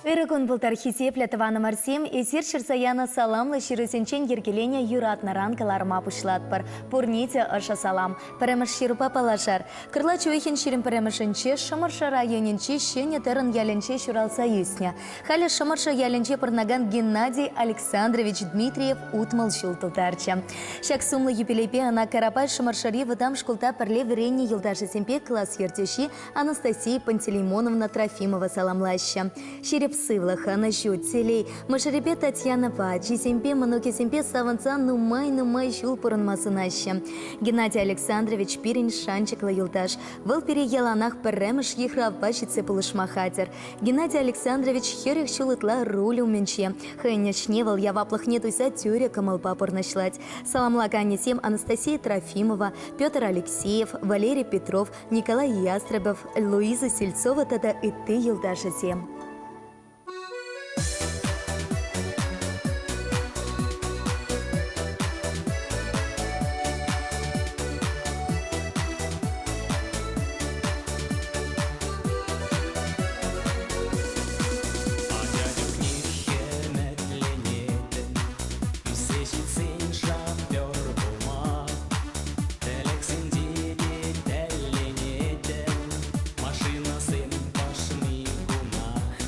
Ырӑ кун пултӑр, хисеплӗ тӑванӑмӑрсем! Эсир ҫырса янӑ саламлӑ ҫырусенчен йӗркеленӗ юратнӑран кӑларма пуҫлатпӑр. Пурне те ӑшӑ салам! Пӗрремӗш ҫырупа паллашар. Кӑрлач уйӑхӗн 21-мӗшӗнче Шӑмӑршӑ районӗнчи Ҫӗнӗ Тӑрӑн ялӗнче ҫуралса ӳснӗ. Халӗ Шӑмӑршӑ ялӗнче пурӑнакан Геннадий Александрович Дмитриев 60 ҫул тултарчӗ. Ҫак сумлӑ юбилейпе ӑна Карапай Шӑмӑршӑри вӑтам шкулта пӗрле вӗреннӗ юлташӗсемпе класс ертӳҫи Анастасия Пантелеймоновна Трофимова саламлаҫҫӗ. Ҫирӗп сывлӑх, ӑнӑҫу, телей, мӑшӑрӗпе Татьянӑпа, ачисемпе, мӑнукӗсемпе савӑнса нумай-нумай ҫул пурӑнма сунаҫҫӗ. Геннадий Александрович пирӗн шанчӑклӑ юлташ. Вӑл пире яланах пӗрремӗш йыхравпа ҫитсе пулӑшма хатӗр. Геннадий Александрович 40 ҫул ытла руль умӗнче. Хӑйӗн ӗҫне вӑл яваплӑхне туйса тӳрӗ кӑмӑлпа пурнӑҫлать. Саламлаканӗсем Анастасия Трофимова, Петр Алексеев, Валерий Петров, Николай Ястребов, Луиза Сельцова тата ытти юлташӗсем. Ача чухне ӗмӗтленетӗн, ӳссе ҫитсен шофер пулма. Тӗлӗксенче те тӗлленетӗн, машинӑсем кашни кунах.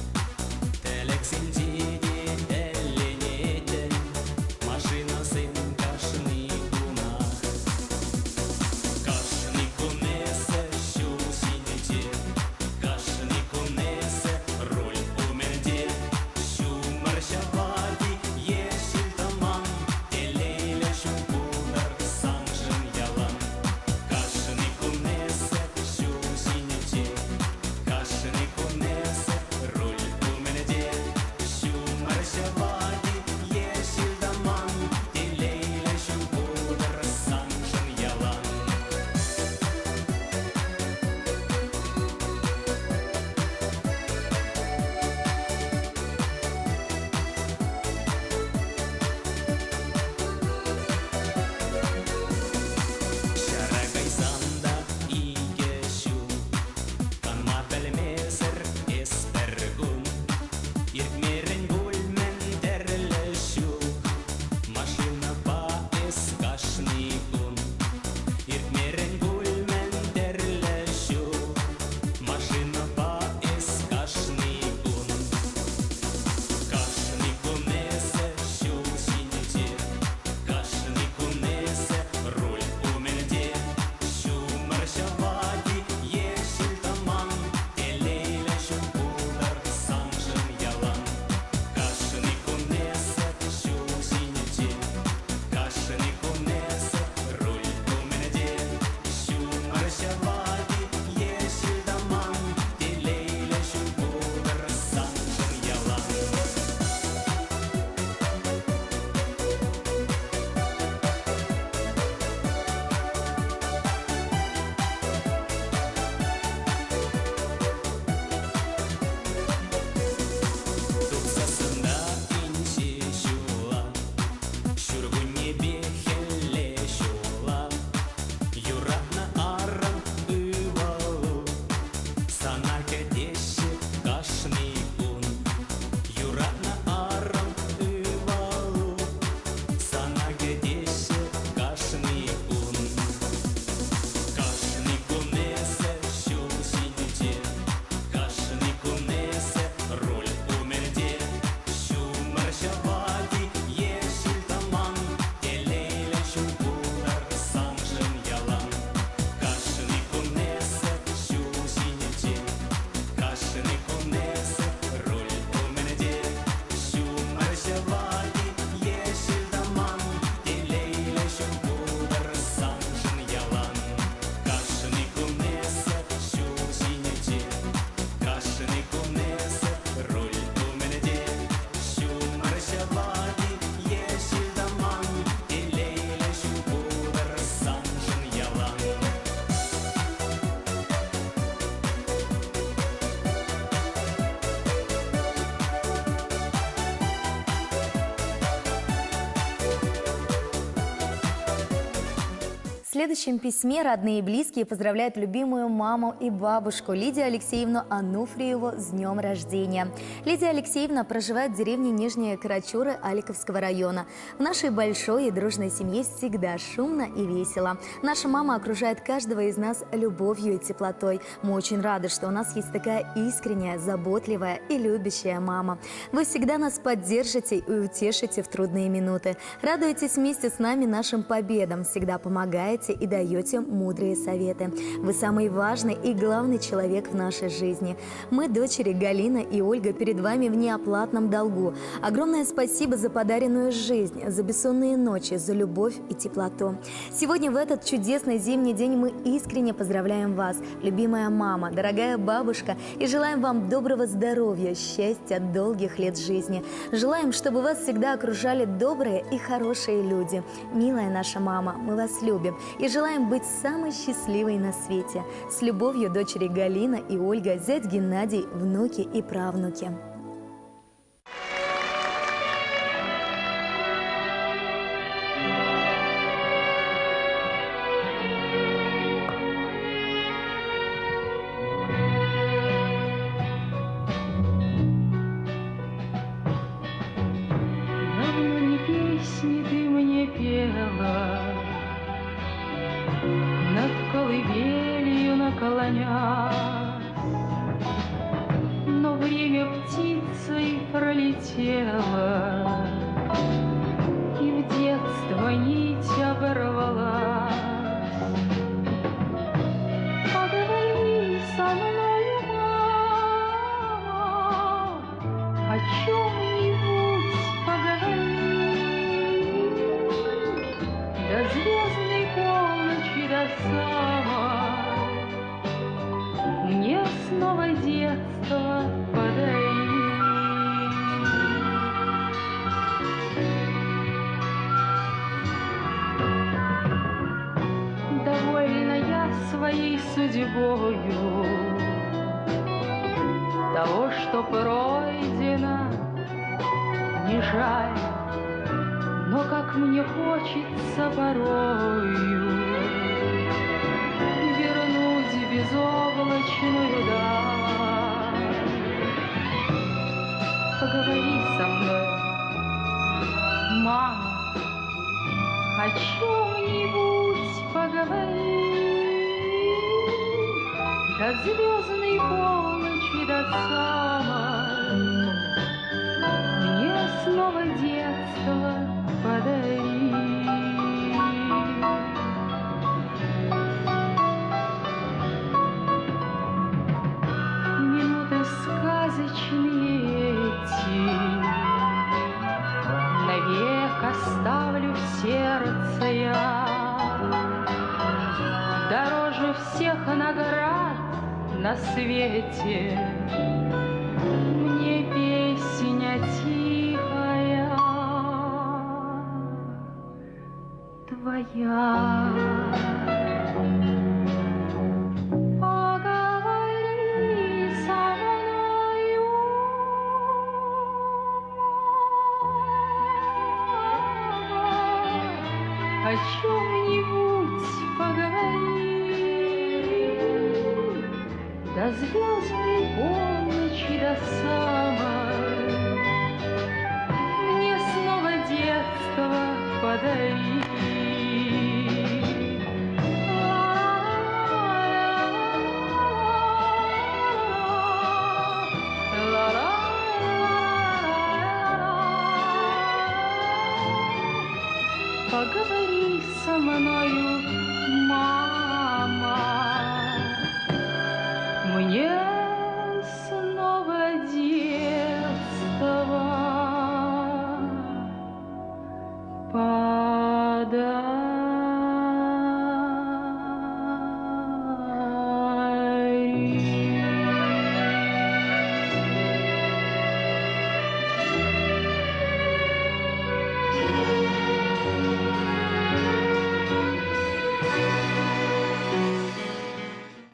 В следующем письме родные и близкие поздравляют любимую маму и бабушку Лидию Алексеевну Ануфриеву с днем рождения. Лидия Алексеевна проживает в деревне Нижняя Карачура Аликовского района. В нашей большой и дружной семье всегда шумно и весело. Наша мама окружает каждого из нас любовью и теплотой. Мы очень рады, что у нас есть такая искренняя, заботливая и любящая мама. Вы всегда нас поддержите и утешите в трудные минуты. Радуетесь вместе с нами нашим победам, всегда помогаете и даете мудрые советы. Вы самый важный и главный человек в нашей жизни. Мы, дочери Галина и Ольга, перед вами в неоплатном долгу. Огромное спасибо за подаренную жизнь, за бессонные ночи, за любовь и теплоту. Сегодня в этот чудесный зимний день мы искренне поздравляем вас, любимая мама, дорогая бабушка, и желаем вам доброго здоровья, счастья, долгих лет жизни. Желаем, чтобы вас всегда окружали добрые и хорошие люди. Милая наша мама, мы вас любим и желаем быть самой счастливой на свете. С любовью дочери Галина и Ольга, зять Геннадий, внуки и правнуки. Давно не песни ты мне пела, Над колыбелью наклонясь, Но время птицей пролетело, И в детство нить оборвалась. Поговори со мною, мама, о чем-нибудь поговори. До звездной полночи, до самой, Мне снова детство подари. Довольна я своей судьбою, Того, что пройдено, не жаль, Но как мне хочется порою Вернуть безоблачную даль. Поговори со мной, мама, о чем-нибудь поговори. До звездной полночи, до самой, Мне снова детство подари. Минуты сказочные эти Навек оставлю в сердце я. Дороже всех наград на свете Мне песня тихая твоя. Поговори со мною, мама, о чем-нибудь поговори. До звездной полночи, до самой, Мне снова детство подари. Поговори со мною, мама, Мне снова детство подари.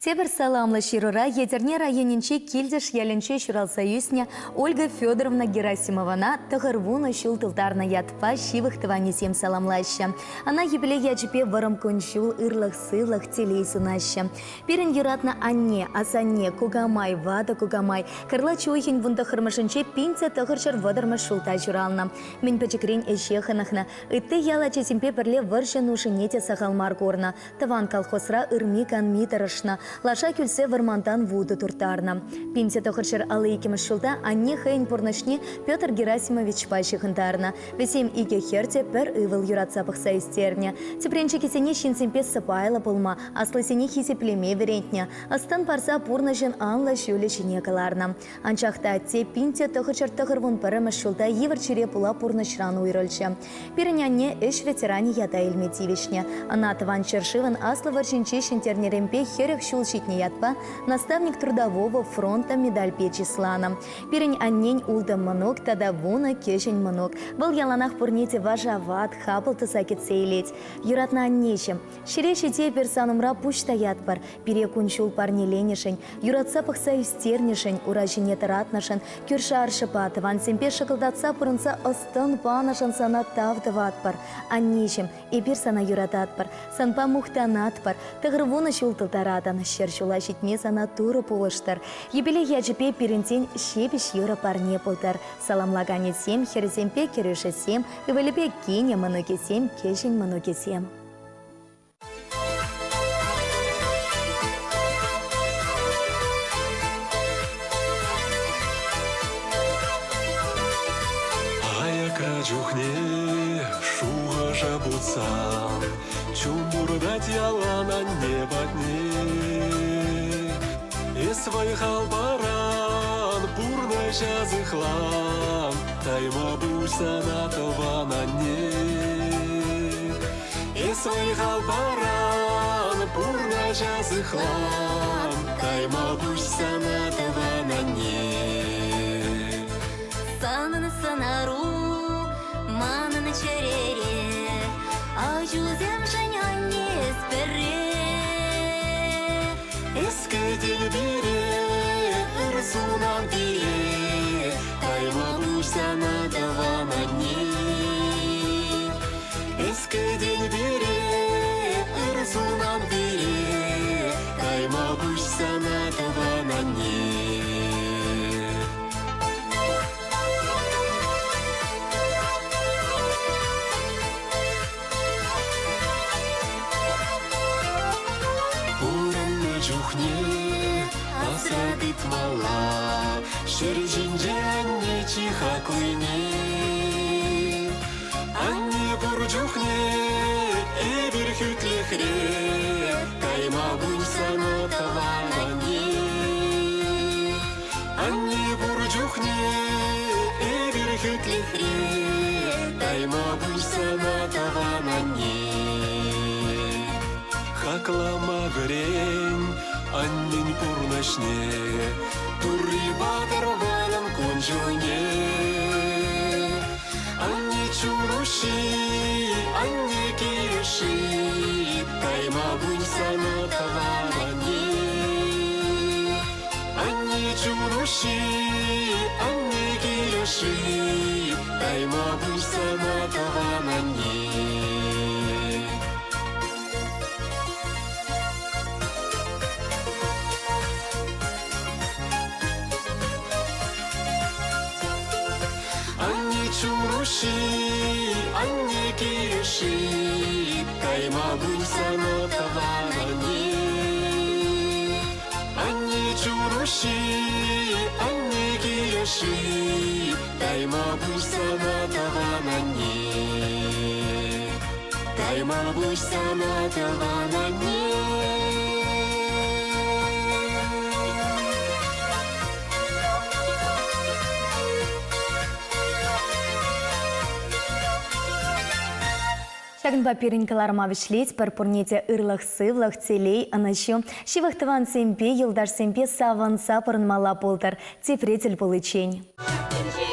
Тепӗр саламлӑ ҫырура Етӗрне районӗнчи Килтӗш ялӗнче ҫуралса ӳснӗ Ольга Федоровна Герасимована 90 ҫул тултарнӑ ятпа ҫывӑх тӑванӗсем саламлаҫҫӗ. Ӑна юбилей ячӗпе вӑрӑм кун-ҫул, ырлӑх-сывлӑх, телей сунаҫҫӗ. Пирӗн юратнӑ анне, асанне, кукамай, ватӑ кукамай кӑрлач уйӑхӗн вунтӑххӑрмӗшӗнче 1930 ҫулта ҫуралнӑ. Мӗн пӗчӗкрен ӗҫе хӑнӑхнӑ, ытти ял ачисемпе пӗрле вӑрҫӑ нушине те сахал мар курнӑ. Тӑван колхозра ырми-канми тӑрӑшнӑ, лаша кӳлсе вӑрмантан вутӑ турттарнӑ. 1952 ҫулта анне хӑйӗн пурнӑҫне Петр Герасимовичпа ҫыхӑнтарнӑ. Вӗсем икӗ хӗр те пӗр ывӑл юратса пӑхса ӳстернӗ. Тӗпренчӗкӗсене ҫынсемпе сӑпайлӑ пулма, аслисене хисеплеме вӗрентнӗ, ӑс-тӑн парса пурнӑҫӑн анлӑ ҫулӗ ҫине кӑларнӑ. Анчах та атте 1991 ҫулта йывӑр чире пула пурнӑҫран уйрӑлчӗ. Пирӗн анне ӗҫ ветеранӗ ята илме тивӗҫнӗ. Ӑна Тӑван ҫӗршывӑн Аслӑ вӑрҫинче ҫӗнтернӗренпе 40 ҫул ҫитнӗ ятпа «Наставник трудового фронта» медальпе чысланӑ. Пирӗн аннен ултӑ мӑнук тата вунӑ кӗҫӗн мӑнук. Вӑл яланах пурне те вашават, хапӑл туса кӗтсе илет. Юратнӑ аннеҫӗм, ҫӗре ҫити эпир сан умра пуҫ таятпӑр. Пире кун-ҫул парнеленӗшӗн, юратса пӑхса ӳстернӗшӗн, ура ҫине тӑратнӑшӑн, кӳршӗ-аршӑпа, тӑвансемпе шӑкӑлтатса пурӑнса ӑс-тӑн панӑшӑн сана тав тӑватпӑр. Аннеҫӗм, эпир сана юрататпӑр, санпа мухтанатпӑр. 90 ҫул тултаратӑн, ҫӗр ҫула ҫитме сана Турӑ пулӑштӑр. Юбилей ячӗпе пирӗнтен ҫепӗҫ юрӑ парне пултӑр. Саламлаканӗсем, хӗрӗсемпе кӗрӳшӗсем, ывӑлӗпе кинӗ, мӑнукӗсем, кӗҫӗн мӑнукӗсем. Аякра чухне шухӑша путсан чун туртать ялан анне патне. Эс вӑй-хал паран, пурнӑҫа сыхлан, тайма пуҫ сана тӑван анне. Эс вӑй-хал паран, пурнӑҫа сыхлан, Тайма пуҫ сана тӑван анне. Санӑн сӑнару манӑн чӗрере, Ачусемшӗн анне эс пӗрре. Эс кӗтен пире, ыр сунан пире, Тайма пуҫ сана тӑван анне. Эс кӗтен пире, ыр сунан пире, Тайма пуҫ сана тӑван анне. Пурӑннӑ чухне асра тытмалла Ҫӗр ҫинче анне чи хаклине. Анне пур чухне эпир хӳтлӗхре, Кайма пуҫ сана тӑван анне. Анне пур чухне эпир хӳтлӗхре, Тайма пуҫ сана тӑван анне. Хаклама вӗрен аннен пурнӑҫне, Турри патӑр манӑн кун-ҫулне. Анне чун уҫҫи, анне килӗши, Тайма пуҫ сана тӑван анне. Анне чун уҫҫи, анне килӗши, Тайма пуҫ сана тӑван анне. Анне чуруши, анне килӗши, Кайма пуҫ сана тӑван анне. Анне чуруши, анне килӗши, Тайма пуҫ сана тӑван анне. Тайма пуҫ сана тӑван анне. Ҫакӑнпа пирӗн кӑларӑма вӗҫлетпӗр. Пурне те ырлӑх-сывлӑх, телей, ӑнӑҫу, ҫывӑх тӑвансемпе, юлташсемпе савӑнса пурӑнмалла пултӑр. Тепре тӗл пуличчен. Тӗнче.